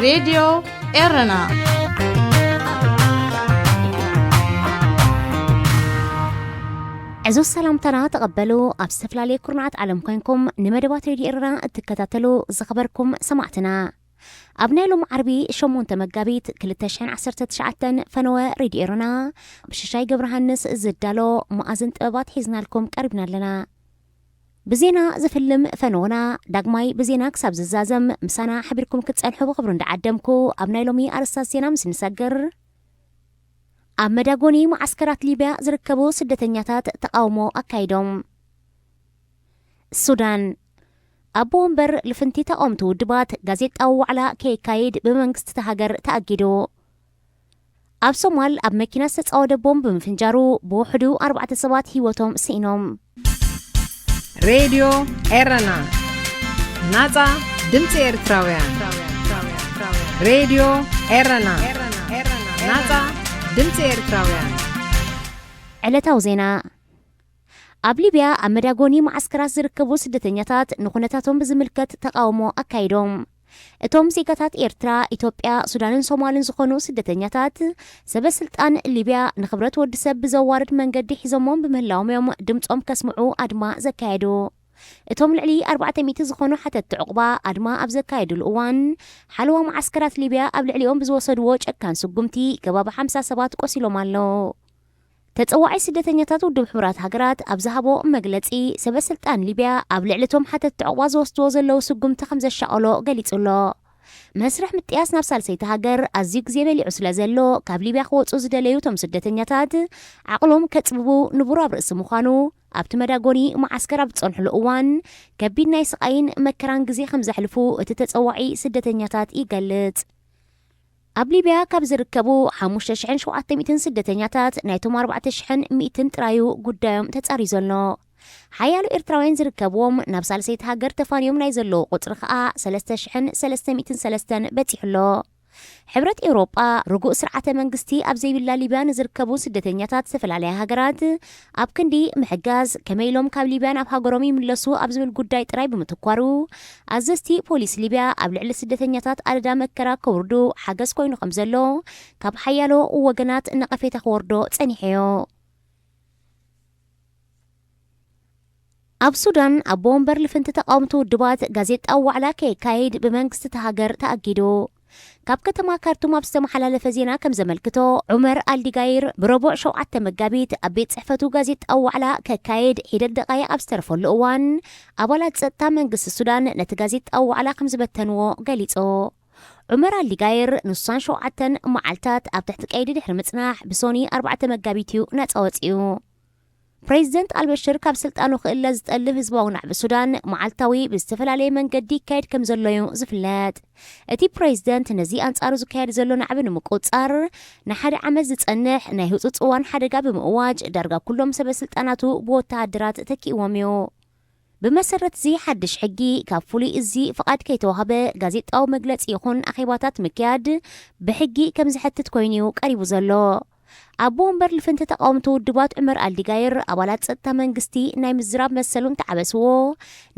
ሬድዮ ኤረና። ዕዙዝ ሰላምታና ተቐበሉ። ኣብ ዝተፈላለየ ኩርናዓት ዓለም ኮይንኩም ንመደባት ሬድዮ ኤረና እትከታተሉ ዝኸበርኩም ሰማዕትና፣ ኣብ ናይ ሎም ዓርቢ ሸሞንተ መጋቢት ክልተ ሽሕን ዓሰርተ ትሽዓተን ፈነወ ሬድዮ ኤረና ብሽሻይ ገብረሃንስ ዝዳሎ መኣዝን ጥበባት ሒዝናልኩም ቀሪብና ኣለና። ብዜና ዝፍልም ፈነወና ዳግማይ ብዜና ክሳብ ዝዛዘም ምሳና ሓቢርኩም ክትጸንሑ ብኽብሪ እንዳዓደምኩ፣ ኣብ ናይ ሎሚ ኣርእስታት ዜና ምስ ንሰግር፣ ኣብ መዳጎኒ መዓስከራት ሊብያ ዝርከቡ ስደተኛታት ተቓውሞ ኣካይዶም። ሱዳን፣ ኣቦ ወንበር ልፍንቲ ተቓወምቲ ውድባት ጋዜጣዊ ዋዕላ ከየካይድ ብመንግስቲ እታ ሃገር ተኣጊዱ። ኣብ ሶማል ኣብ መኪና ዝተጻወደ ቦምብ ብምፍንጃሩ ብውሕዱ ኣርባዕተ ሰባት ህይወቶም ስኢኖም። ሬድዮ ኤረና፣ ናጻ ድምጺ ኤርትራውያን። ሬድዮ ኤረና፣ ናጻ ድምጺ ኤርትራውያን። ዕለታዊ ዜና። ኣብ ሊብያ ኣብ መዳጎኒ መዓስከራት ዝርከቡ ስደተኛታት ንኹነታቶም ብዝምልከት ተቓውሞ ኣካይዶም። እቶም ዜጋታት ኤርትራ፣ ኢትዮጵያ፣ ሱዳንን ሶማልን ዝኾኑ ስደተኛታት፣ ሰበ ስልጣን ሊብያ ንኽብረት ወዲ ሰብ ብዘዋርድ መንገዲ ሒዞሞም ብምህላዎም እዮም ድምጾም ከስምዑ ኣድማ ዘካየዱ። እቶም ልዕሊ ኣርባዕተ ሚእቲ ዝኾኑ ሓተትቲ ዕቑባ ኣድማ ኣብ ዘካየዱሉ እዋን፣ ሓለዋ መዓስከራት ሊብያ ኣብ ልዕሊኦም ብዝወሰድዎ ጨካን ስጉምቲ ከባቢ ሓምሳ ሰባት ቆሲሎም ኣለዉ። ተጸዋዒ ስደተኛታት ውድብ ሕቡራት ሃገራት ኣብ ዝሃቦ መግለጺ፣ ሰበ ስልጣን ሊብያ ኣብ ልዕሊ እቶም ሓተትቲ ዕቑባ ዝወስድዎ ዘለዉ ስጉምቲ ከም ዘሻቐሎ ገሊጹ ኣሎ። መስርሕ ምጥያስ ናብ ሳልሰይቲ ሃገር ኣዝዩ ግዜ በሊዑ ስለ ዘሎ፣ ካብ ሊብያ ክወጹ ዝደለዩ እቶም ስደተኛታት ዓቕሎም ከጽብቡ ንቡር ኣብ ርእሲ ምዃኑ፣ ኣብቲ መዳጎኒ መዓስከር ኣብ ዝጸንሕሉ እዋን ከቢድ ናይ ስቓይን መከራን ግዜ ከም ዘሕልፉ እቲ ተጸዋዒ ስደተኛታት ይገልጽ። ኣብ ሊብያ ካብ ዝርከቡ ሓሙሽተ ሽሕን ሸውዓተ ሚእትን ስደተኛታት ናይቶም ኣርባዕተ ሽሕን ሚእትን ጥራዩ ጉዳዮም ተጻርዩ ዘሎ። ሓያሎ ኤርትራውያን ዝርከብዎም ናብ ሳልሰይቲ ሃገር ተፋንዮም ናይ ዘለዉ ቁጽሪ ከኣ ሰለስተ ሽሕን ሰለስተ ሚእትን ሰለስተን በጺሑ ኣሎ። ሕብረት ኤውሮጳ ርጉእ ስርዓተ መንግስቲ ኣብ ዘይብላ ሊብያ ንዝርከቡ ስደተኛታት ዝተፈላለያ ሃገራት ኣብ ክንዲ ምሕጋዝ፣ ከመይ ኢሎም ካብ ሊብያ ናብ ሃገሮም ይምለሱ ኣብ ዝብል ጉዳይ ጥራይ ብምትኳሩ፣ ኣዘዝቲ ፖሊስ ሊብያ ኣብ ልዕሊ ስደተኛታት ኣደዳ መከራ ከውርዱ ሓገዝ ኮይኑ ከም ዘሎ ካብ ሓያሎ ወገናት ነቐፌታ ክወርዶ ጸኒሑ'ዩ። ኣብ ሱዳን ኣቦ ወንበር ልፍንቲ ተቓወምቲ ውድባት ጋዜጣዊ ዋዕላ ከየካይድ ብመንግስቲ እታ ሃገር ተኣጊዱ። ካብ ከተማ ካርቱም ኣብ ዝተመሓላለፈ ዜና ከም ዘመልክቶ፣ ዑመር ኣልዲጋይር ብረቡዕ ሸውዓተ መጋቢት ኣብ ቤት ጽሕፈቱ ጋዜጣዊ ዋዕላ ከካይድ ሒደት ደቓይቕ ኣብ ዝተረፈሉ እዋን፣ ኣባላት ጸጥታ መንግስቲ ሱዳን ነቲ ጋዜጣዊ ዋዕላ ከም ዝበተንዎ ገሊጹ። ዑመር ኣልዲጋይር ንሱሳን ሸውዓተን መዓልታት ኣብ ትሕቲ ቀይዲ ድሕሪ ምጽናሕ፣ ብሶኒ ኣርባዕተ መጋቢት እዩ ናጻ ወጺኡ። ፕሬዚደንት ኣልበሽር ካብ ስልጣኑ ክእለ ዝጠልብ ህዝባዊ ናዕቢ ሱዳን መዓልታዊ ብዝተፈላለየ መንገዲ ይካየድ ከም ዘሎ እዩ ዝፍለጥ። እቲ ፕሬዚደንት ነዚ ኣንጻሩ ዝካየድ ዘሎ ናዕቢ ንምቁጽጻር ንሓደ ዓመት ዝጸንሕ ናይ ህጹጽ እዋን ሓደጋ ብምእዋጅ ዳርጋ ኩሎም ሰበ ስልጣናቱ ብወተሃደራት ተኪእዎም እዩ። ብመሰረት እዚ ሓድሽ ሕጊ ካብ ፍሉይ እዚ ፍቓድ ከይተዋህበ ጋዜጣዊ መግለጺ ይኹን ኣኼባታት ምክያድ ብሕጊ ከም ዝሐትት ኮይኑ እዩ ቀሪቡ ዘሎ። ኣቦ ወንበር ልፍንቲ ተቓወምቲ ውድባት ዑመር ኣልዲጋይር ኣባላት ጸጥታ መንግስቲ ናይ ምዝራብ መሰሉ እንተዓበስዎ፣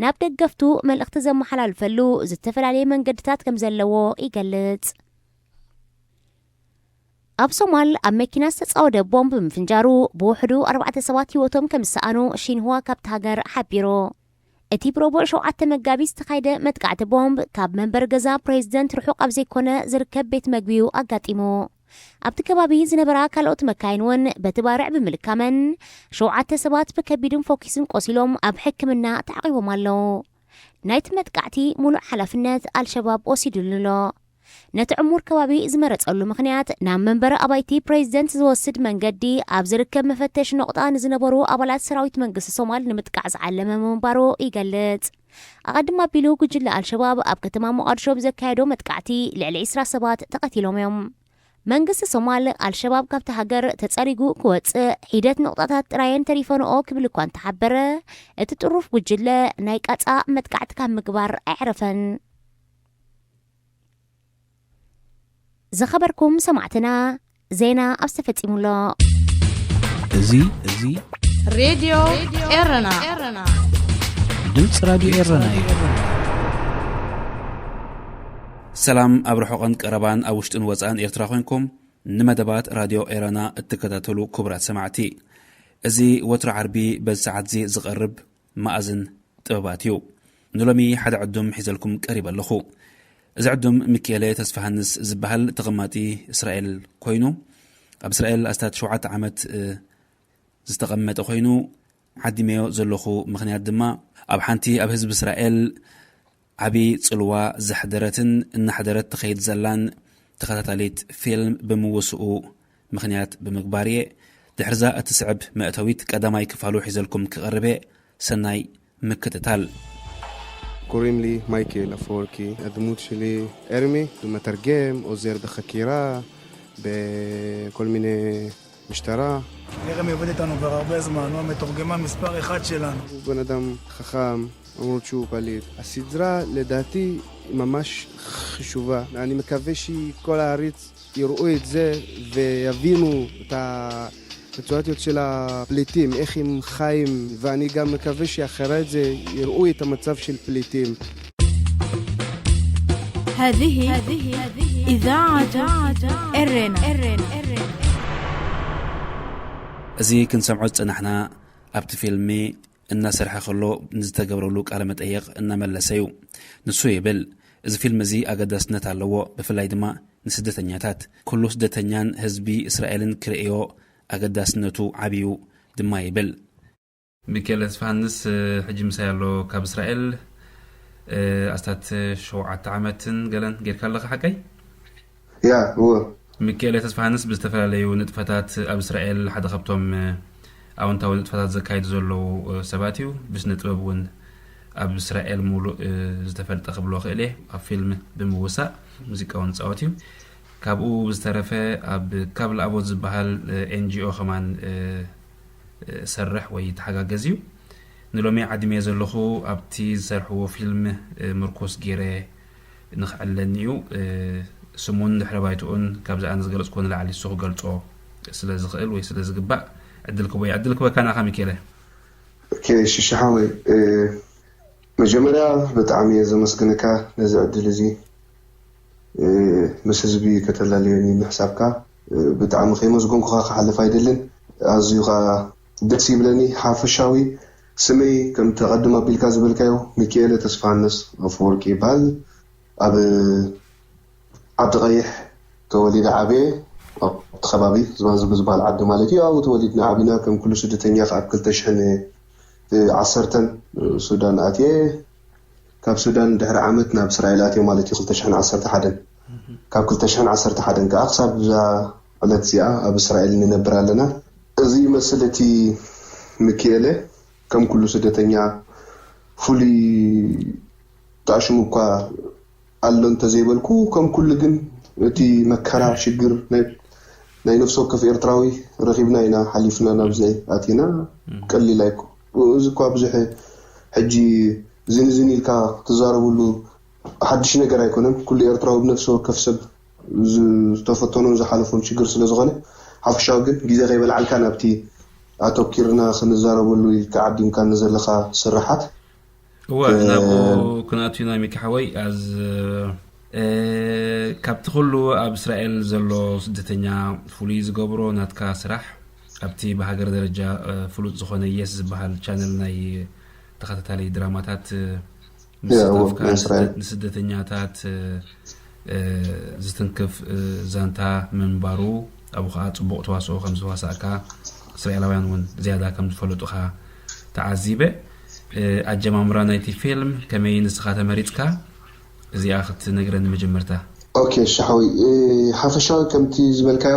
ናብ ደገፍቱ መልእኽቲ ዘመሓላልፈሉ ዝተፈላለየ መንገድታት ከም ዘለዎ ይገልጽ። ኣብ ሶማል ኣብ መኪና ዝተጻወደ ቦምብ ብምፍንጃሩ ብውሕዱ ኣርባዕተ ሰባት ህይወቶም ከም ዝሰኣኑ ሺንሁዋ ካብቲ ሃገር ሓቢሩ። እቲ ብረቡዕ ሸውዓተ መጋቢት ዝተኻየደ መጥቃዕቲ ቦምብ ካብ መንበሪ ገዛ ፕሬዚደንት ርሑቕ ኣብ ዘይኮነ ዝርከብ ቤት መግቢ እዩ ኣጋጢሙ። ኣብቲ ከባቢ ዝነበራ ካልኦት መካይን እውን በቲ ባርዕ ብምልካመን፣ ሸውዓተ ሰባት ብከቢድን ፎኪስን ቆሲሎም ኣብ ሕክምና ተዓቒቦም ኣለዉ። ናይቲ መጥቃዕቲ ሙሉእ ሓላፍነት ኣልሸባብ ወሲዱሉ ኣሎ። ነቲ ዕሙር ከባቢ ዝመረጸሉ ምኽንያት፣ ናብ መንበሪ ኣባይቲ ፕሬዚደንት ዝወስድ መንገዲ ኣብ ዝርከብ መፈተሺ ነቑጣ ንዝነበሩ ኣባላት ሰራዊት መንግስቲ ሶማል ንምጥቃዕ ዝዓለመ ምንባሩ ይገልጽ። ኣቐድም ኣቢሉ፣ ጉጅለ ኣልሸባብ ኣብ ከተማ ሞቓድሾ ብዘካየዶ መጥቃዕቲ ልዕሊ ዕስራ ሰባት ተቐቲሎም እዮም። መንግስቲ ሶማል፣ ኣልሸባብ ካብቲ ሃገር ተጸሪጉ ክወጽእ ሒደት ነቑጣታት ጥራየን ተሪፈንኦ ክብል እኳ እንተሓበረ፣ እቲ ጥሩፍ ጉጅለ ናይ ቃጻ መጥቃዕቲ ካብ ምግባር ኣየዕረፈን። ዝኸበርኩም ሰማዕትና፣ ዜና ኣብ ዝተፈጺሙ ኣሎ። እዚ፣ እዚ ሬድዮ ኤረና። ድምፂ ራድዮ ኤረና እዩ። ሰላም ኣብ ርሑቕን ቀረባን ኣብ ውሽጥን ወጻእን ኤርትራ ኮይንኩም ንመደባት ራድዮ ኤረና እትከታተሉ ክቡራት ሰማዕቲ። እዚ ወትሮ ዓርቢ በዚ ሰዓት እዚ ዝቐርብ መኣዝን ጥበባት እዩ። ንሎሚ ሓደ ዕዱም ሒዘልኩም ቀሪበ ኣለኹ። እዚ ዕዱም ሚኪኤለ ተስፋሃንስ ዝበሃል ተቐማጢ እስራኤል ኮይኑ፣ ኣብ እስራኤል ኣስታት ሸውዓተ ዓመት፣ እ፣ ዝተቐመጠ ኮይኑ፣ ዓዲመዮ ዘለኹ ምኽንያት ድማ ኣብ ሓንቲ ኣብ ህዝቢ እስራኤል ዓቢ ጽልዋ ዘሕደረትን እናሕደረት ትኸይድ ዘላን ተኸታታሊት ፊልም ብምውስኡ ምኽንያት ብምግባር እየ። ድሕርዛ እትስዕብ መእተዊት ቀዳማይ ክፋሉ ሒዘልኩም ክቐርብ እየ። ሰናይ ምክትታል። קוראים לי מייקל אפוורקי, הדמות שלי ארמי, הוא מתרגם, עוזר בחקירה, בכל מיני משטרה. ארמי עובד איתנו כבר הרבה זמן, הוא המתורגמן מספר אחד שלנו. הוא בן אדם חכם, למרות שהוא פליט. הסדרה לדעתי היא ממש חשובה. אני מקווה שכל הארץ יראו את זה ויבינו את הסיטואציות של הפליטים, איך הם חיים, ואני גם מקווה שאחרי זה יראו את המצב של פליטים. هذه إذاعة إرنا. እዚ ክንሰምዖ ዝጸናሕና ኣብቲ ፊልሚ እናሰርሐ ከሎ ንዝተገብረሉ ቃለ መጠየቕ እናመለሰ እዩ። ንሱ ይብል፣ እዚ ፊልም እዚ ኣገዳስነት ኣለዎ፣ ብፍላይ ድማ ንስደተኛታት። ኩሉ ስደተኛን ህዝቢ እስራኤልን ክርእዮ ኣገዳስነቱ ዓብዩ ድማ ይብል። ሚካኤል ተስፋሃንስ፣ ሕጂ ምሳይ ኣሎ ካብ እስራኤል፣ ኣስታት ሸውዓተ ዓመትን ገለን ጌርካ ኣለኻ ሓቀይ? ያ እወ። ሚካኤል ተስፋሃንስ ብዝተፈላለዩ ንጥፈታት ኣብ እስራኤል ሓደ ካብቶም ኣወንታዊ ንጥፈታት ዘካይዱ ዘለዉ ሰባት እዩ። ብስነ ጥበብ እውን ኣብ እስራኤል ሙሉእ ዝተፈልጠ ክብሎ ክእል እየ። ኣብ ፊልም ብምውሳእ ሙዚቃ እውን ፃወት እዩ። ካብኡ ብዝተረፈ ኣብ ካብ ለኣቦት ዝበሃል ኤንጂኦ ከማን ሰርሕ ወይ ተሓጋገዝ እዩ። ንሎሚ ዓዲመዮ ዘለኹ ኣብቲ ዝሰርሕዎ ፊልም ምርኩስ ገይረ ንኽዕለኒ እዩ። ስሙን ድሕረ ባይትኡን ካብዚ ኣነ ዝገለፅኩዎ ንላዕሊ እሱ ክገልፆ ስለ ዝኽእል ወይ ስለ ዝግባእ ዕድል ክቦ ዕድል ክበካ ንኣኻ ሚኬለ። ሽሽሓወይ መጀመርያ ብጣዕሚ እየ ዘመስግንካ ነዚ ዕድል እዚ ምስ ህዝቢ ከተላለየኒ ምሕሳብካ ብጣዕሚ ከይመስገንኩኻ ክሓልፍ ኣይደልን። ኣዝዩ ከዓ ደስ ይብለኒ። ሓፈሻዊ ስመይ ከም ተቐድም ኣቢልካ ዝበልካዮ ሚኪኤለ ተስፋሃንስ ኣፈወርቂ ይበሃል። ኣብ ዓዲ ቀይሕ ተወሊደ ዓብየ ኣብቲ ከባቢ ዝባን ዝብል ዝበሃል ዓዲ ማለት እዩ። ኣብኡ ተወሊድና ዓቢና ከም ኩሉ ስደተኛ ከዓ ኣብ ክልተ ሽሕን ዓሰርተን ሱዳን ኣትየ። ካብ ሱዳን ድሕሪ ዓመት ናብ እስራኤል ኣትየ ማለት እዩ ክልተ ሽሕን ዓሰርተ ሓደን። ካብ ክልተ ሽሕን ዓሰርተ ሓደን ከዓ ክሳብ እዛ ዕለት እዚኣ ኣብ እስራኤል ንነብር ኣለና። እዚ ይመስል እቲ ሚኪኤለ ከም ኩሉ ስደተኛ ፍሉይ ጣዕሽሙ እኳ ኣሎ እንተዘይበልኩ ከም ኩሉ ግን እቲ መከራ ሽግር ናይ ናይ ነፍሲ ወከፍ ኤርትራዊ ረኺብና ኢና ሓሊፍና ናብዚ ኣቲና። ቀሊል ኣይኮ እዚ እኳ ብዙሕ ሕጂ ዝንዝን ኢልካ ትዛረብሉ ሓድሽ ነገር ኣይኮነን። ኩሉ ኤርትራዊ ብነፍሲ ወከፍ ሰብ ዝተፈተኖን ዝሓለፎን ሽግር ስለ ዝኾነ ሓፈሻዊ ግን ግዜ ከይበልዓልካ ናብቲ ኣተኪርና ክንዛረበሉ ኢልካ ዓዲምካ ንዘለኻ ስራሓት እወ ናብኡ ክንኣቱ ኢና ሚኪ ሓወይ። ኣዝ ካብቲ ኩሉ ኣብ እስራኤል ዘሎ ስደተኛ ፍሉይ ዝገብሮ ናትካ ስራሕ ኣብቲ ብሃገር ደረጃ ፍሉጥ ዝኾነ የስ ዝበሃል ቻነል ናይ ተኸታታሊ ድራማታት ምስታፍካ ንስደተኛታት ዝትንክፍ ዛንታ ምንባሩ ኣብኡ ከዓ ፅቡቕ ተዋስኦ ከም ዝተዋሳእካ እስራኤላውያን እውን ዝያዳ ከም ዝፈለጡኻ ተዓዚበ። ኣጀማምራ ናይቲ ፊልም ከመይ ንስኻ ተመሪፅካ እዚኣ ክትነግረኒ መጀመርታ። ኦኬ ሻሓዊ ሓፈሻዊ ከምቲ ዝበልካዮ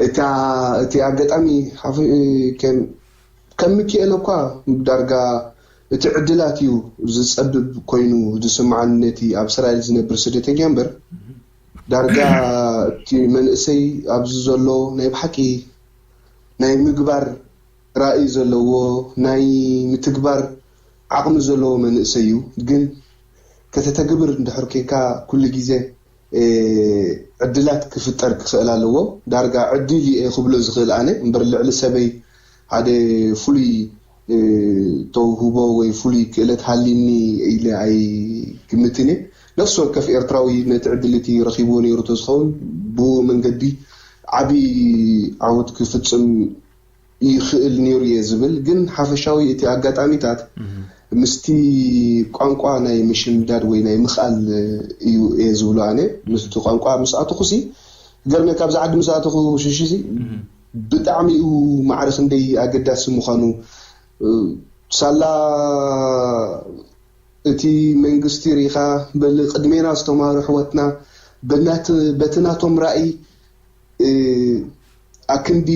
እታ እቲ ኣጋጣሚ ከም ሚኪኤል እኳ ዳርጋ እቲ ዕድላት እዩ ዝፀብብ ኮይኑ ዝስምዓኒ ነቲ ኣብ እስራኤል ዝነብር ስደተኛ እምበር ዳርጋ እቲ መንእሰይ ኣብዚ ዘሎ ናይ ብሓቂ ናይ ምግባር ራእይ ዘለዎ ናይ ምትግባር ዓቕሚ ዘለዎ መንእሰይ እዩ። ግን ከተተግብር እንድሕር ኮንካ ኩሉ ግዜ ዕድላት ክፍጠር ክኽእል ኣለዎ። ዳርጋ ዕድል እየ ክብሎ ዝኽእል ኣነ እምበር ልዕሊ ሰበይ ሓደ ፍሉይ ተውህቦ ወይ ፍሉይ ክእለት ሃልይኒ ኢለ ኣይግምትን እየ። ነፍሲ ወከፍ ኤርትራዊ ነቲ ዕድል እቲ ረኺብዎ ነይሩ ተዝኸውን፣ ብኡ መንገዲ ዓቢ ዓወት ክፍጽም ይኽእል ነይሩ እየ ዝብል። ግን ሓፈሻዊ እቲ ኣጋጣሚታት ምስቲ ቋንቋ ናይ ምሽምዳድ ወይ ናይ ምኽኣል እዩ እየ ዝብሎ ኣነ። ምስቲ ቋንቋ ምስ ኣተኹሲ፣ ገርመ ካብዚ ዓዲ ምስ ኣተኹ ሽሽሲ፣ ብጣዕሚ እዩ ማዕረ ክንደይ ኣገዳሲ ምዃኑ። ሳላ እቲ መንግስቲ ርኢኻ፣ በሊ ቅድሜና ዝተማሃሩ ኣሕዋትና በናት-፣ በቲ ናቶም ራእይ፣ እ፣ ኣክንዲ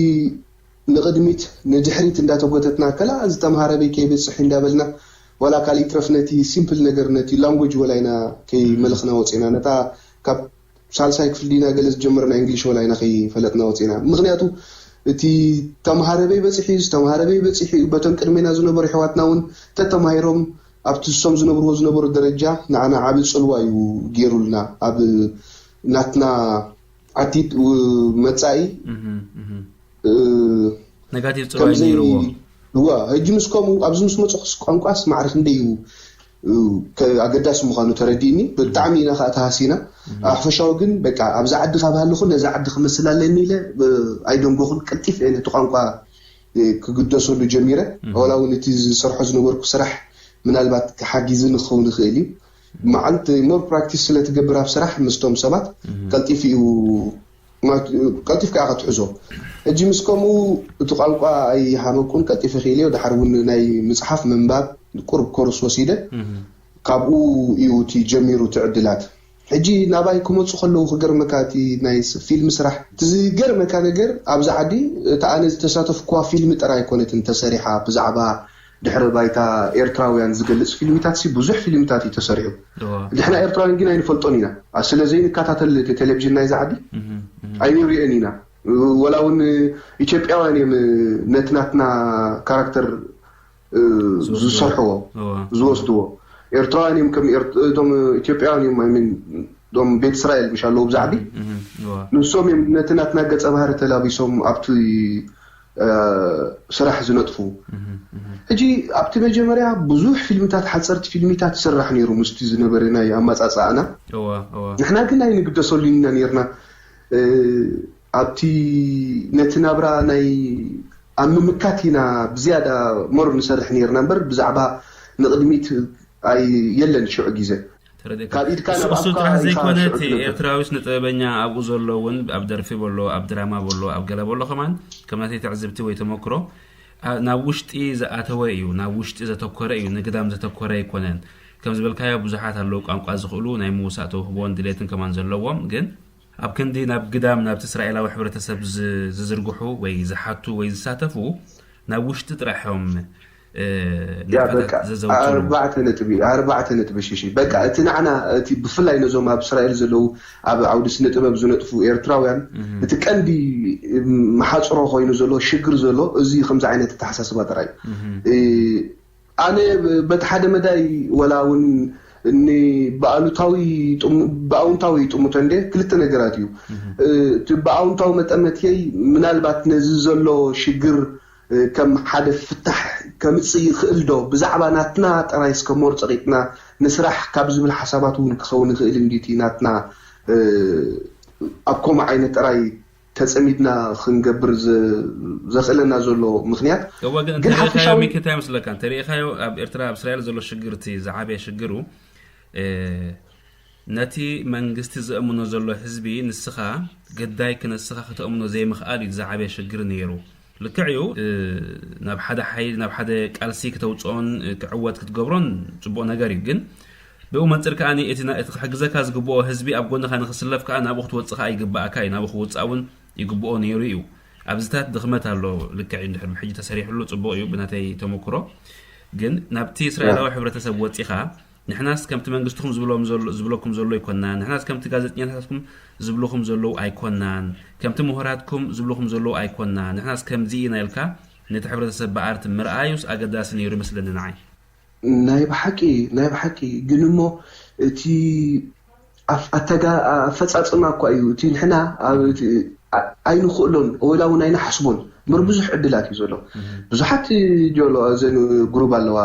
ንቕድሚት ንድሕሪት እንዳተጎተትና፣ ከላ ዝተምሃረ በይ ከይበጽሕ እንዳበልና፣ ዋላ ካልእ ይትረፍ ነቲ ሲምፕል ነገር፣ ነቲ ላንጉጅ ወላ ኢና ከይመለኽና ወጺና። ነታ ካብ ሳልሳይ ክፍሊ ኢና ገለ ዝጀመርና እንግሊሽ ወላ ኢና ከይፈለጥና ወጺና። ምኽንያቱ እቲ ተምሃረ በይ በጺሑ፣ ዝተምሃረ በይ በጺሑ እዩ። በቶም ቅድሜና ዝነበሩ ኣሕዋትና እውን ተተማሂሮም ኣብቲ እሶም ዝነብርዎ ዝነበሩ ደረጃ ንዓና ዓቢ ጽልዋ እዩ ገይሩልና። ኣብ ናትና ዓቲት ው-፣ መጻኢ፣ እህ፣ እህ። እ፣ ነጋቲቭ ጽልዋ እዩ ከምዘይ-፣ ነይርዎ። እዋ፣ ሕጂ ምስ ከምኡ ኣብዚ ምስ መጽኹስ ቋንቋስ ማዕረ ክንደይ እዩ፣ እ፣ ከ-፣ ኣገዳሲ ምዃኑ ተረዲእኒ። ብጣዕሚ ኢና ከኣ ተሃሲና። እህ። ኣብ ሓፈሻዊ ግን በቃ ኣብዛ ዓዲ ካብ ሃለኹ ነዛ ዓዲ ክመስል ኣለኒ ኢለ፣ እ፣ ኣይደንጎኹን። ቀልጢፈ እየ ነቲ ቋንቋ፣ እ፣ ክግደሰሉ ጀሚረ። እህ። ዋላ እውን እቲ ዝሰርሖ ዝነበርኩ ስራሕ ምናልባት ሓጊዝኒ ክኸውን ይኽእል እዩ። መዓልቲ ሞር ፕራክቲስ ስለ ትገብር ኣብ ስራሕ ምስቶም ሰባት እህ። ቀልጢፉ እዩ፣ ማለት፣ ቀልጢፍካ ኢኻ ትሕዞ። ሕጂ ምስ ከምኡ እቲ ቋንቋ ኣይሃመኩን፣ ቀልጢፈ ክኢለዮ። ድሓር እውን ናይ ምጽሓፍ ምንባብ ቁሩብ ኮርስ ወሲደ። እህ። ካብኡ እዩ እቲ ጀሚሩ እቲ ዕድላት። ሕጂ ናባይ ክመጹ ከለዉ ክገርመካ፣ እቲ ናይ ስ-፣ ፊልም ስራሕ፣ እቲ ዝገርመካ ነገር፣ ኣብዚ ዓዲ እታ ኣነ ዝተሳተፍኩዋ ፊልም ጥራይ ኣይኮነትን ተሰሪሓ፣ ብዛዕባ ድሕረ ባይታ ኤርትራውያን ዝገልጽ ፊልምታት ሲ ብዙሕ ፊልምታት እዩ ተሰሪሑ። እዋ። ንሕና ኤርትራውያን ግን ኣይንፈልጦን ኢና። ኣ፣ ስለ ዘይንከታተል እቲ ቴሌቪዥን ናይዚ ዓዲ እህ፣ እህ። ኣይንሪኦን ኢና። ወላ እውን ኢትዮጵያውያን እዮም ነቲ ናትና ካራክተር፣ እ፣ ዝወስድዎ። ዝሰርሕዎ፣ እዋ። ዝወስድዎ። ኤርትራውያን እዮም፣ ከም ኤርት-፣ እቶም ኢትዮጵያውያን እዮም፣ I mean፣ እቶም ቤት እስራኤል ምሽ ኣለዉ ኣብዚ ዓዲ። እህ፣ እህ፣ እዋ። ንሶም እዮም ነቲ ናትና ገጸ ባህሪ ተላቢሶም ኣብቲ፣ እ፣ ስራሕ ዝነጥፉ። እህ፣ እህ። ሕጂ ኣብቲ መጀመርያ ብዙሕ ፊልምታት፣ ሓጸርቲ ፊልሚታት ይስራሕ ነይሩ ምስቲ ዝነበረ ናይ ኣመጻጽኣና። እዋ፣ እዋ። ንሕና ግን ኣይንግደሰሉን ኢና ነይርና። እ፣ ኣብቲ ነቲ ናብራ ናይ ኣብ ምምካት ኢና ብዝያዳ ሞር ንሰርሕ ነይርና እምበር ብዛዕባ ንቕድሚት ኣይ-፣ የለን ሽዑ ግዜ። ተረዲእካ። ካብ ኢድካ እሱ፣ ናብ እሱ ኣፍካ ጥራሕ ኢኻ ዘይኮነ ሽዑ እቲ ትነብር። ኤርትራዊ ስነ ጥበበኛ ኣብኡ ዘሎ እውን ኣብ ደርፊ በሎ፣ ኣብ ድራማ በሎ፣ ኣብ ገለ በሎ ከማን ከም ናተይ ትዕዝብቲ ወይ ተመክሮ፣ ኣ-፣ ናብ ውሽጢ ዝኣተወ እዩ፣ ናብ ውሽጢ ዘተኮረ እዩ፣ ንግዳም ዘተኮረ ኣይኮነን። ከም ዝበልካዮ ብዙሓት ኣለዉ ቋንቋ ዝኽእሉ ናይ ምውሳእ ተውህቦን ድሌትን ከማን ዘለዎም፣ ግን ኣብ ክንዲ ናብ ግዳም ናብቲ እስራኤላዊ ሕብረተሰብ ዝ-፣ ዝዝርግሑ ወይ ዝሓቱ ወይ ዝሳተፉ፣ ናብ ውሽጢ ጥራሕ እዮም፣ እ፣ ያ፣ ንጥፈታት በቃ፣ ዘዘውትሩ። ኣርባዕተ ነጥቢ፣ ኣርባዕተ ነጥቢ ሽሽ። በቃ፣ እቲ ንዓና፣ እቲ ብፍላይ ነዞም ኣብ እስራኤል ዘለዉ፣ ኣብ ዓውዲ ስነ ጥበብ ዝነጥፉ ኤርትራውያን፣ እህ። እቲ ቀንዲ፣ እም፣ መሓጽሮ ኮይኑ ዘሎ፣ ሽግር ዘሎ፣ እዚ ከምዚ ዓይነት ኣተሓሳስባ ጥራይ እዩ። እህ። እ፣ ኣነ ብ-፣ በቲ ሓደ መዳይ ወላ እውን ን-፣ ብኣሉታዊ ጥሙ-፣ ብኣውንታዊ ጥሙተ እንደ ክልተ ነገራት እዩ። እህ። እ፣ እቲ ብኣውንታዊ መጠመትየይ ምናልባት ነዚ ዘሎ ሽግር፣ እ፣ ከም ሓደ ፍታሕ ከምጽእ ይኽእል ዶ? ብዛዕባ ናትና ጥራይ እስከ ሞር ጸቒጥና ንስራሕ ካብ ዝብል ሓሳባት እውን ክኸውን ይኽእል እንዲ እቲ ናትና፣ እ፣ ኣብ ከምኡ ዓይነት ጥራይ ተጸሚድና ክንገብር ዘ-፣ ዘኽእለና ዘሎ ምኽንያት። እወ፣ ግን ግን እንተሪእኻዮ ሓፈሻዊ ሚኪ፣ እንታይ ይመስለካ? እንተሪእኻዮ ኣብ ኤርትራ፣ ኣብ እስራኤል ዘሎ ሽግር፣ እቲ ዝዓበየ ሽግሩ፣ እ፣ ነቲ መንግስቲ ዘእምኖ ዘሎ ህዝቢ ንስኻ ግዳይ ክነስኻ ከተእምኖ ዘይምኽኣል እዩ ዝዓበየ ሽግር ነይሩ። ልክዕ እዩ፣ እ፣ ናብ ሓደ ሓይሊ፣ ናብ ሓደ ቃልሲ ክተውፅኦን፣ እ፣ ክዕወት ክትገብሮን ፅቡቕ ነገር እዩ። ግን ብኡ መንፅር ከኣ እቲ ና-፣ እቲ ክሕግዘካ ዝግብኦ ህዝቢ ኣብ ጎንኻ ንኽስለፍ ከኣ ናብኡ ክትወፅእ ከኣ ይግብኣካ እዩ። ናብኡ ክውፃእ እውን ይግብኦ ነይሩ እዩ። ኣብዚታት ድኽመት ኣሎ። ልክዕ እዩ፣ እንድሕር ብሕጂ ተሰሪሕሉ ፅቡቕ እዩ ብናተይ ተመክሮ። ግን ናብቲ እስራኤላዊ ሕብረተሰብ ወፂኻ፣ ንሕናስ ከምቲ መንግስትኹም ዝብሎም ዘሎ፣ ዝብለኩም ዘሎ ኣይኮናን፣ ንሕናስ ከምቲ ጋዜጠኛታትኩም ዝብልኹም ዘለዉ ኣይኮናን፣ ከምቲ ምሁራትኩም ዝብልኹም ዘለዉ ኣይኮናን፣ ንሕናስ ከምዚ ኢና ኢልካ ነቲ ሕብረተሰብ ብኣርት ምርኣዩስ ኣገዳሲ ነይሩ ይመስለኒ ንዓይ። ናይ ብሓቂ፣ ናይ ብሓቂ። ግን እሞ እቲ ኣፍ-፣ ኣተጋ-፣ ኣፈጻጽማ እኳ እዩ። እቲ ንሕና ኣብ፣ እቲ ኣ-፣ ኣይንኽእሎን፣ ወላ እውን ኣይንሓስቦን። እምበር ብዙሕ ዕድላት እዩ ዘሎ። እህ። ብዙሓት ጆሎ፣ እዘን ግሩብ ኣለዋ፣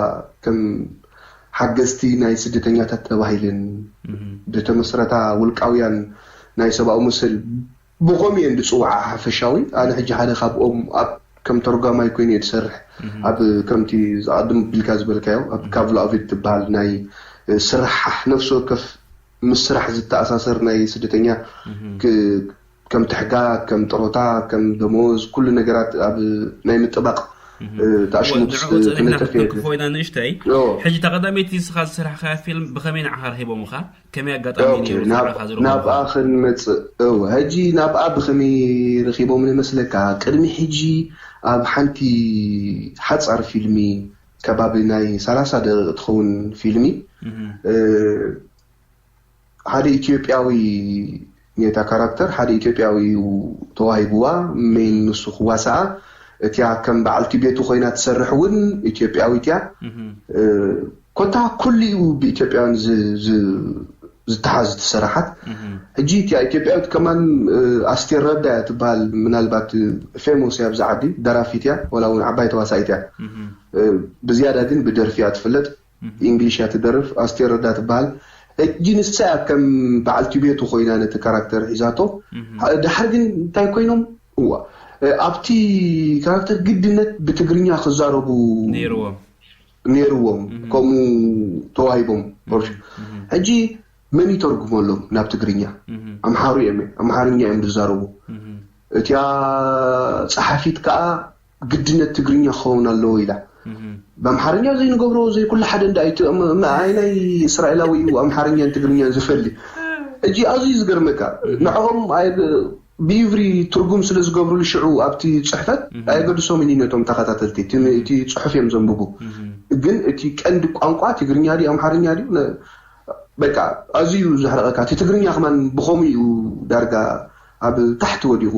ከም ሓገዝቲ ናይ ስደተኛታት ተባሂለን ዝተመስረታ ውልቃውያን ናይ ሰብኣዊ መሰል ብኸምኡ እየን ዝፅውዓ ሓፈሻዊ። ኣነ ሕጂ ሓደ ካብኦም ኣብ ከም ተርጓማይ ኮይኑ እየ ዝሰርሕ። ኣብ ከምቲ ዝቐድም ቢልካ ዝበልካዮ ኣብ ካቭሎ ኣቪድ ትበሃል ናይ ስራሕ ነፍሲ ወከፍ ምስ ስራሕ ዝተኣሳሰር ናይ ስደተኛ ከም ትሕጋ ከም ጥሮታ ከም ደሞዝ ኩሉ ነገራት ኣብ ናይ ምጥባቕ ተኣሽሙት ክነጥፍ እየ። ኮይና ንእሽተይ ሕጂ ተቐዳመይቲ ንስኻ ዝሰራሕካያ ፊልም ብኸመይ ንዓኻ ረኺቦምኻ? ከመይ ኣጋጣሚ ናብኣ ክንመፅእ ሕጂ ናብኣ ብኸመይ ረኺቦም ንመስለካ? ቅድሚ ሕጂ ኣብ ሓንቲ ሓፃር ፊልሚ ከባቢ ናይ ሰላሳ ደቂቕ ትኸውን ፊልሚ ሓደ ኢትዮጵያዊ ኔታ ካራክተር ሓደ ኢትዮጵያዊ እዩ ተዋሂብዋ። ሜን ንሱ ክዋሳኣ እቲያ ከም በዓልቲ ቤቱ ኮይና ትሰርሕ እውን ኢትዮጵያዊት እያ። ኮታ ኩሉ እዩ ብኢትዮጵያውያን ዝተሓዝ ትሰራሓት። ሕጂ እቲያ ኢትዮጵያዊት ከማን ኣስቴር ረዳ እያ ትበሃል። ምናልባት ፌሞስ እያ ኣብዚ ዓዲ ደራፊት እያ ወላ እውን ዓባይ ተዋሳኢት እያ። ብዝያዳ ግን ብደርፊ እያ ትፍለጥ። ኢንግሊሽ እያ ትደርፍ። ኣስቴር ረዳ ትበሃል። ሕጂ ንሳ እያ ከም በዓልቲ ቤቱ ኮይና ነቲ ካራክተር ሒዛቶ። ድሓር ግን እንታይ ኮይኖም እዋ ኣብቲ ካራክተር ግድነት ብትግርኛ ክዛረቡ ነይርዎም። ነይርዎም ከምኡ ተዋሂቦም። ሕጂ መን ይተርጉመሎም ናብ ትግርኛ? ኣምሓሩ እዮም፣ ኣምሓርኛ እዮም ዝዛረቡ። እቲያ ጸሓፊት ከዓ ግድነት ትግርኛ ክኸውን ኣለዎ ኢላ። ብኣምሓርኛ ዘይንገብሮ ዘይኩሉ ሓደ እንዳ ኣይትእም ኣይ ናይ እስራኤላዊ እዩ ኣምሓርኛን ትግርኛን ዝፈሊ። እጂ ኣዝዩ ዝገርመካ ንዕኦም ብኢብሪ ትርጉም ስለ ዝገብሩሉ ሽዑ ኣብቲ ጽሕፈት ኣየገድሶምን እዩ ነቶም ተኸታተልቲ እቲ ጽሑፍ እዮም ዘንብቡ። ግን እቲ ቀንዲ ቋንቋ ትግርኛ ድዩ ኣምሓርኛ ድዩ በቃ ኣዝዩ ዘሕረቐካ። እቲ ትግርኛ ከማን ብኸምኡ እዩ ዳርጋ ኣብ ታሕቲ ወዲቑ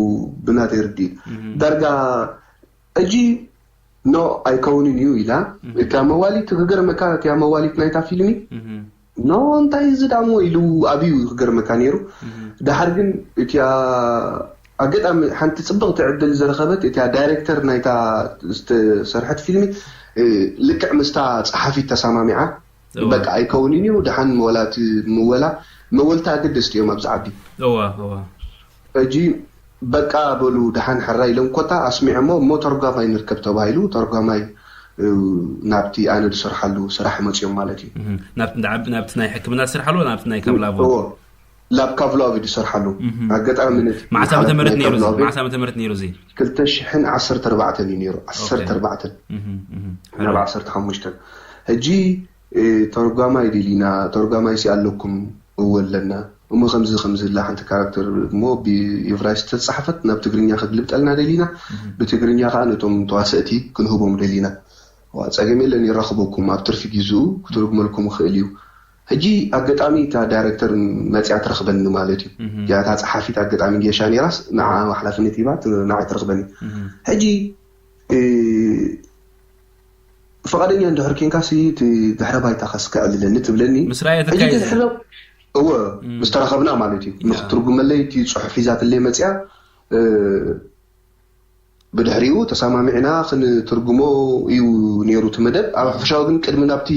ብናተይ ርድኢት ዳርጋ ሕጂ ኖ ኣይከውንን እዩ ኢላ። እታ መዋሊት ክገርመካ እቲያ መዋሊት ናይታ ፊልሚ ኖ እንታይ እዚ ዳሞ ኢሉ ኣብዩ ክገርመካ ነይሩ። ድሓር ግን እቲያ ኣጋጣሚ ሓንቲ ፅብቕቲ ዕድል ዝረኸበት እቲያ ዳይሬክተር ናይታ ዝተሰርሐት ፊልሚ ልክዕ ምስታ ፀሓፊት ተሰማሚዓ በቃ ኣይከውንን እዩ ድሓን መወላቲ ምወላ መወልታ ኣገደስቲ እዮም ኣብዚ ዓዲ። ሕጂ በቃ በሉ ድሓን ሕራ ኢሎም ኮታ ኣስሚዐሞ እሞ ተርጓማይ ንርከብ ተባሂሉ ተርጓማይ ናብቲ ኣነ ዝሰርሓሉ ስራሕ መፅኦም ማለት እዩ። ናብቲ ናይ ሕክምና ዝሰርሓሉ ናብቲ ናይ ካብላቦ ላብ ካብላቢ ዝሰርሓሉ ኣጋጣሚ ነቲ መዓስ ዓመተ ምህረት ነይሩ እዚ? መዓስ ዓመተ ምህረት ነይሩ እዚ? ክልተ ሽሕን ዓሰርተ ኣርባዕተን እዩ ነይሩ። ዓሰርተ ኣርባዕተን ናብ ዓሰርተ ሓሙሽተ ሕጂ ተርጓማይ ደሊና ተርጓማይ ሲ ኣለኩም እወ ኣለና እሞ ከምዚ ከምዚ ላ ሓንቲ ካራክተር እሞ ብኢብራይስጥ ተፃሓፈት ናብ ትግርኛ ከግልብጠልና ደሊና ብትግርኛ ከዓ ነቶም ተዋሰእቲ ክንህቦም ደሊና። ዋ ፀገም የለን ይራኽበኩም ኣብ ትርፊ ጊዝኡ ክትርጉመልኩም ይኽእል እዩ። ሕጂ ኣጋጣሚ እታ ዳይረክተር መፅያ ትረኽበኒ ማለት እዩ። እዚኣ እታ ፀሓፊት ኣጋጣሚ ጌሻ ነይራስ ንዓ ሓላፍነት ሂባ ንዓ ትረኽበኒ። ሕጂ ፍቓደኛ እንድሕር ኬንካ ሲ እቲ ድሕረ ባይታ ከስከዐልለኒ ትብለኒ። ምስ ረኣየትካ ሕጂ እዩ። ድሕረ እወ ምስ ተራኸብና ማለት እዩ። ንክትርጉመለይ እቲ ፅሑፍ ሒዛትለይ መፅያ ብድሕሪኡ ተሰማሚዕና ክንትርጉሞ እዩ ነይሩ እቲ መደብ። ኣብ ሓፈሻዊ ግን ቅድሚ ናብቲ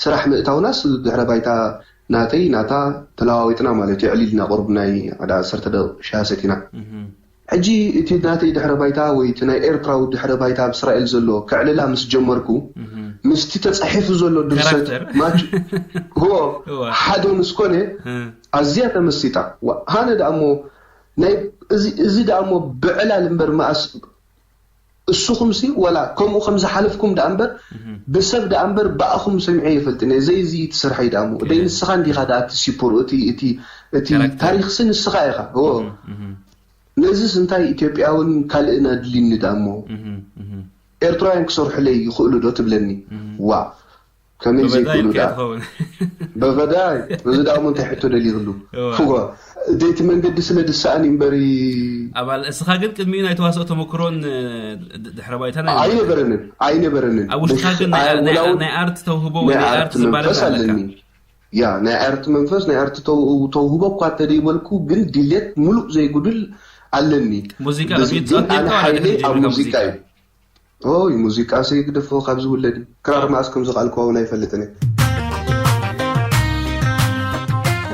ስራሕ ምእታውናስ ድሕረ ባይታ ናተይ ናታ ተለዋዊጥና ማለት እዩ። ዕሊልና ቁርብ ናይ ሓደ ዓሰርተ ደቂቕ ሻሂ ሰቲና። ሕጂ እቲ ናተይ ድሕረ ባይታ ወይ እቲ ናይ ኤርትራዊ ድሕረ ባይታ ኣብ እስራኤል ዘሎ ከዕልላ ምስ ጀመርኩ ምስቲ ተጻሒፉ ዘሎ ድርሰት ማች ሆ ሓደ ምስ ኮነ ኣዝያ ተመሲጣ። ሃነ ደኣ እሞ ናይ እዚ እዚ ደኣ እሞ ብዕላል እምበር መኣስ እስኹምሲ ወላ ከምኡ ከም ዝሓለፍኩም ደኣ እምበር ብሰብ ደኣ እምበር ብኣኹም ሰሚዐ ይፈልጥን እየ። ዘይዚ እቲ ስርሐይ ደኣ እሞ ደይ ንስኻ እንዲኻ ደኣ እቲ ሲፖር እቲ እቲ እቲ ታሪኽሲ ንስኻ ኢኻ። ኦ ነዚስ እንታይ ኢትዮጵያውን ካልእን ኣድልዩኒ ደኣ እሞ ኤርትራውያን ክሰርሑለይ ይኽእሉ ዶ ትብለኒ? ዋ ከመይ ዘይክእሉ ደኣ በበዳይ እዚ ደኣ እሞ እንታይ ሕቶ ደሊኽሉ? ፍጎ ደይቲ መንገዲ ስለ ድሰኣን እዩ እምበሪ። ኣባል እስኻ ግን ቅድሚኡ ናይ ተዋስኦ ተመክሮን ድሕረ ባይታን ኣይነበረንን። ኣይነበረንን ኣይነበረንን። ኣብ ውሽጥኻ ግን ናይ- ናይ- ናይ ኣርት ተውህቦ ወይ ናይ ናይ ኣርት ኣርት ዝባል መንፈስ ኣለካ። ኣለኒ። ያ ናይ ኣርት መንፈስ ናይ ኣርት ተው- ተውህቦ እኳ ተደይበልኩ ግን ድሌት ሙሉእ ዘይጉድል ኣለኒ። ሙዚቃ ብዚ- ግን ኣነ ሓይለይ ኣብ ሙዚቃ እዩ። ኦይ ሙዚቃ ሰይ ግደፎ ካብዚ ውለድ ክራር መኣስ ከም ዝቃልኩ እውን ኣይፈልጥን እየ።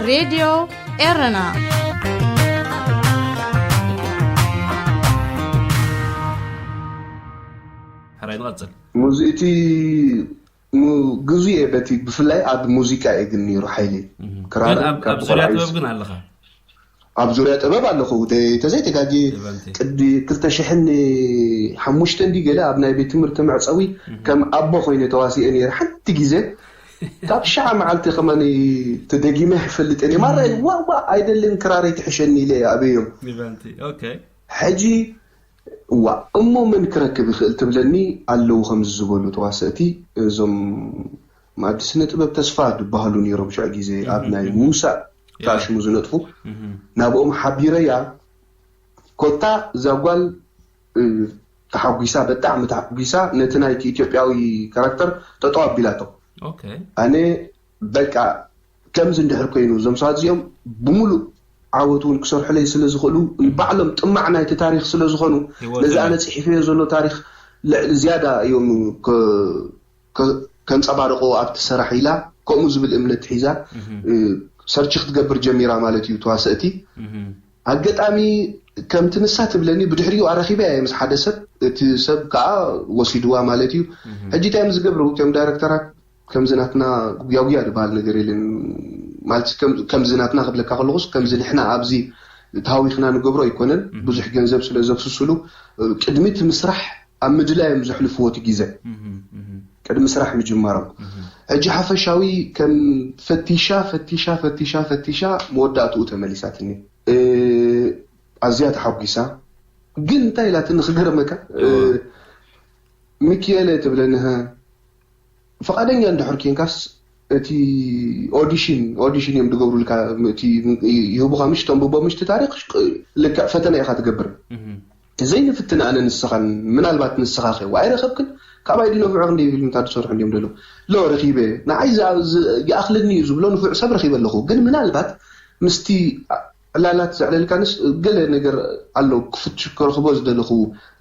ሬድዮ ኤረና። ሕራይ ንቐጽል። ሙዚ- እቲ ሙ- ግዙ እየ በቲ ብፍላይ ኣብ ሙዚቃ እየ ግን ነይሩ ሓይሊ ክራር ግን ኣብ- ካብ ኣብ ዙርያ ቆልዓ ጥበብ ግን ኣለኻ። ኣብ ዙርያ ጥበብ ኣለኹ ደ- ተዘይተጋጊ ይበልቲ። ቅዲ ክልተ ሽሕን ሓሙሽተ እንዲ ገለ ኣብ ናይ ቤት ትምህርቲ መዕፀዊ ከም ኣቦ ኮይነ ተዋሲኤ ነይረ ሓንቲ ግዜ ካብ ሸዓ መዓልቲ ከማን ተደጊመ ይፈልጥ እየ ማራ ዋዋ ኣይደልን ክራረይ ትሕሸኒ ኢለ እየ ኣበዮም ይበልቲ። ኦኬ። ሕጂ ዋ እሞ መን ክረክብ ይኽእል ትብለኒ ኣለዉ ከምዚ ዝበሉ ተዋሰእቲ እዞም ማዲ ስነ ጥበብ ተስፋ ዝበሃሉ ነይሮም ሽዑ ግዜ ኣብ ናይ ምውሳእ ታሽሙ ዝነጥፉ ናብኦም ሓቢረያ ኮታ እዛ ጓል እ፣ ተሓጒሳ በጣዕሚ ተሓጒሳ ነቲ ናይቲ ኢትዮጵያዊ ካራክተር ጠጠው ኣቢላቶ ኦኬ። ኣነ በቃ ከምዚ እንድሕር ኮይኑ እዞም ሰባት እዚኦም ብምሉእ ዓወት እውን ክሰርሑለይ ስለ ዝኽእሉ ንባዕሎም ጥማዕ ናይቲ ታሪክ ስለ ዝኾኑ ህይወት ነዚ እዮም። ኣነ ፅሒፈዮ ዘሎ ታሪክ ልዕሊ ዝያዳ እዮም ከ- ከ- ከንፀባርቆ ኣብቲ ሰራሕ ኢላ ከምኡ ዝብል እምነት ሒዛ እ፣ ሰርች ክትገብር ጀሚራ ማለት እዩ ተዋሰእቲ ኣጋጣሚ ከምቲ ንሳ ትብለኒ ብድሕሪኡ ኣረኪበ እየ ምስ ሓደ ሰብ እቲ ሰብ ከዓ ወሲድዋ ማለት እዩ ሕጂ እንታይ እዮም ዝገብሩ እቶም ዳይረክተራት ከምዚ ናትና ጉያጉያ ዝበሃል ነገር የለን ማለት ከም- ከምዚ ናትና ክብለካ ከለኩስ ከምዚ ንሕና ኣብዚ ተሃዊክና ንገብሮ ኣይኮነን ብዙሕ ገንዘብ ስለ ዘፍስስሉ ቅድሚ እቲ ምስራሕ ኣብ ምድላይ እዮም ዘሕልፍዎ እቲ ግዜ ቅድሚ ስራሕ ምጅማሮም ሕጂ ሓፈሻዊ ከም ፈቲሻ ፈቲሻ ፈቲሻ ፈቲሻ መወዳእትኡ ተመሊሳትኒ እ፣ ኣዝያ ተሓጒሳ ግን እንታይ ኢላትኒ ክገርመካ እ፣ ሚኪኤለ ትብለኒ "ሀ፣ ፍቓደኛ እንድሕር ኬንካስ እቲ ኦዲሽን ኦዲሽን እዮም ዝገብሩልካ እቲ ይህቡኻ ምሽ ተንብቦ ምሽቲ ታሪክ ልክዕ ፈተና ኢኻ ትገብር ዘይንፍትን ኣነ ንስኻን ምናልባት ንስኻ ኸ ኣይረኸብክን ካባይ ድነፍዑ ክንደይ ፊልምታት ዝሰርሑ እንዲዮም ደለዉ ሎ ረኺበ ንዓይ ይኣኽለኒ እዩ ዝብሎ ንፉዕ ሰብ ረኺበ ኣለኹ ግን ምናልባት ምስቲ ዕላላት ዘዕለልካንስ ገለ ነገር ኣሎ ክፍት ክረኽቦ ዝደለኹ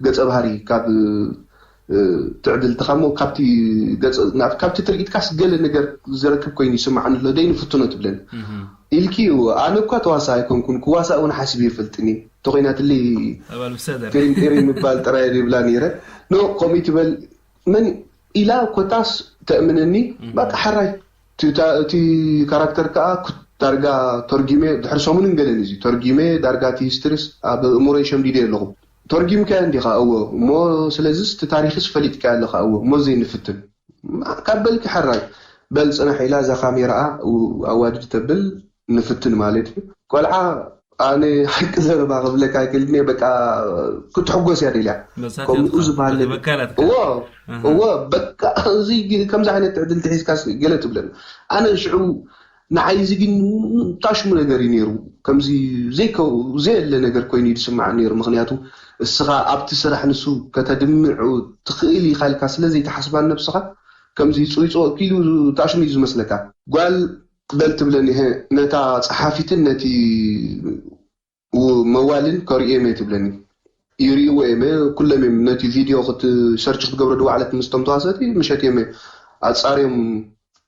ገፀ ባህሪ ካብ ትዕድልትኻ እሞ ካብቲ ገፀ- ናብ- ካብቲ ትርኢትካስ ገለ ነገር ዝረክብ ኮይኑ ይስምዓኒ ኣሎ ደይ ንፍትኖ ትብለኒ ኢልኪ እዩ ኣነ እኳ ተዋሳ ኣይኮንኩን ክዋሳእ እውን ሓሲብ ይፈልጥኒ ተኮይናትሊ ኣባል ብሰደር ቴሪን ቴሪን ምባል ጥራይ ይብላ ነይረ ኖ ከምኡ ትበል መን ኢላ ኮታስ ተእምነኒ በቃ ሓራይ እቲ ታ- እቲ ካራክተር ከዓ ኩ- ዳርጋ ተርጊመ ድሕሪ ሰሙንን ገለን እዚ ተርጊመ ዳርጋ እቲ ሂስትሪስ ኣብ እእምሮይ ሸምዲደ ኣለኹ ተርጊምካዮ እንዲኻ እዎ እሞ ስለዚስ እቲ ታሪክስ ፈሊጥካዮ ኣለኻ እዎ እሞ ዘይንፍትን ካብ በልኪ ሕራይ በል ፅናሕ ኢላ እዛ ካሜራኣ ኣዋድድ ተብል ንፍትን ማለት እዩ ቆልዓ ኣነ ሓቂ ዘረባ ክብለካ ክልኒ በቃ ክትሕጎስ እያ ደልያ ከምኡ ዝበሃል ነገር እዎ እዎ በቃ እዚ ከምዚ ዓይነት ዕድል ትሒዝካ ገለ ትብለኒ ኣነ ሽዑ ንዓይ እዚ ግን ታሽሙ ነገር እዩ ነይሩ ከምዚ ዘይከው ዘየለ ነገር ኮይኑ እዩ ዝስማዕ ነይሩ ምክንያቱ እስኻ ኣብቲ ስራሕ ንሱ ከተድምዑ ትኽእል ኢኻ ኢልካ ስለ ዘይተሓስባን ነብስኻ ከምዚ ፅይፆ ኪሉ ታሽሙ እዩ ዝመስለካ ጓል በል ትብለኒ ነታ ፀሓፊትን ነቲ መዋልን ከርእዮም እየ ትብለኒ ይርእይዎ እዮም ኩሎም እዮም ነቲ ቪድዮ ክትሰርች ክትገብሮ ድባዕለት ምስቶም ተዋሰእቲ ምሸት እዮም ኣፃርዮም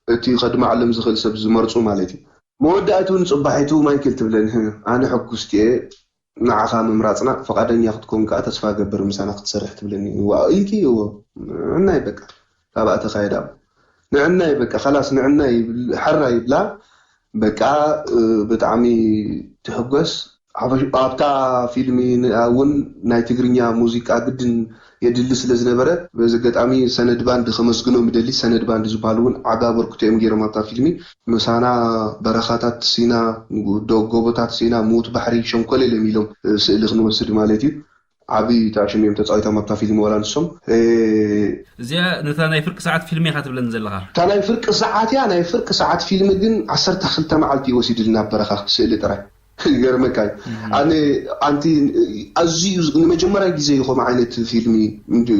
እቲ ከድማዕሎም ዝኽእል ሰብ ዝመርፁ ማለት እዩ መወዳእቱ ንፅባሒቱ ማይክል ትብለኒ ኣነ ሕጉስቲ እየ ንዓኻ ምምራፅና ፍቓደኛ ክትከውን ከዓ ተስፋ ገብር ምሳና ክትሰርሕ ትብለኒ ዋ ኢልኪ እዎ ንዕናይ በቃ ካብኣ ተኻየዳ ንዕናይ በቃ ከላስ ንዕናይ ሓራ ይብላ በቃ ብጣዕሚ ትሕጎስ ኣብታ ፊልሚ እውን ናይ ትግርኛ ሙዚቃ ግድን የድሊ ስለ ዝነበረ በዚ ኣጋጣሚ ሰነድ ባንድ ከመስግኖ ምደሊ ሰነድ ባንድ ዝበሃሉ እውን ዓቢ ኣበርክቶ እዮም ገይሮም ኣብታ ፊልሚ ምሳና በረኻታት ሲና ጎቦታት ሲና ምዉት ባሕሪ ሸንኮለል እዮም ኢሎም ስእሊ ክንወስድ ማለት እዩ ዓቢ ታሽም እዮም ተፃዊቶም ኣብታ ፊልም ዋላ ንሶም እዚኣ ነታ ናይ ፍርቂ ሰዓት ፊልም ኢኻ ትብለኒ ዘለኻ እታ ናይ ፍርቂ ሰዓት እያ ናይ ፍርቂ ሰዓት ፊልም ግን ዓሰርተ ክልተ መዓልቲ እዩ ወሲድልና በረኻ ስእሊ ጥራይ ይገርመካ እዩ ኣነ ኣንቲ ኣዝዩ ንመጀመርያ ግዜ ይኸም ዓይነት ፊልሚ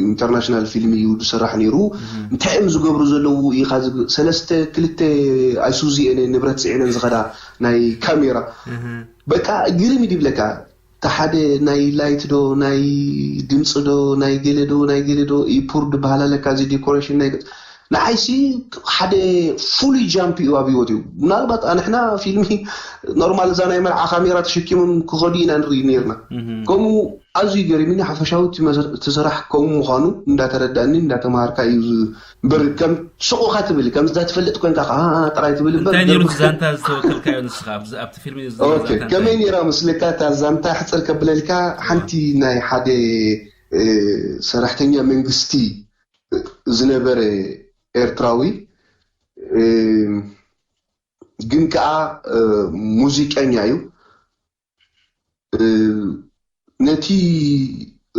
ኢንተርናሽናል ፊልም እዩ ዝስራሕ ነይሩ እንታይ እዮም ዝገብሩ ዘለዉ ኢኻ ዝብል ሰለስተ ክልተ ኣይሱዚ እየን ንብረት ፅዒነን ዝኸዳ ናይ ካሜራ በቃ ግርም እዩ ይብለካ እታ ሓደ ናይ ላይት ዶ ናይ ድምፂ ዶ ናይ ገለ ዶ ናይ ገለ ዶ ኢፑር ድበሃል ኣለካ እዚ ዲኮሬሽን ናይ ገፅ ንዓይሲ ሓደ ፍሉይ ጃምፕ እዩ ኣብ ህይወት እዩ። ምናልባት ኣንሕና ፊልሚ ኖርማል እዛ ናይ መርዓ ካሜራ ተሸኪሞም ክኸዱ ኢና ንርኢ ነርና። ከምኡ ኣዝዩ ገሪምኒ። ሓፈሻዊ እቲ ስራሕ ከምኡ ምዃኑ እንዳተረዳእኒ እንዳተማሃርካ እዩ። እምበር ከም ሱቑኻ ትብል ከምዛ ትፈልጥ ኮንካ ከዓ ጥራይ ትብል እምበር እንታይ ነሩ ዛንታ ዝተወከልካዮ ንስኻ ኣብቲ ፊልሚ? ከመይ ነራ ምስልካ እታ ዛንታ ሕፅር ከብለልካ፣ ሓንቲ ናይ ሓደ ሰራሕተኛ መንግስቲ ዝነበረ ኤርትራዊ፣ ግን ከዓ ሙዚቀኛ እዩ። ነቲ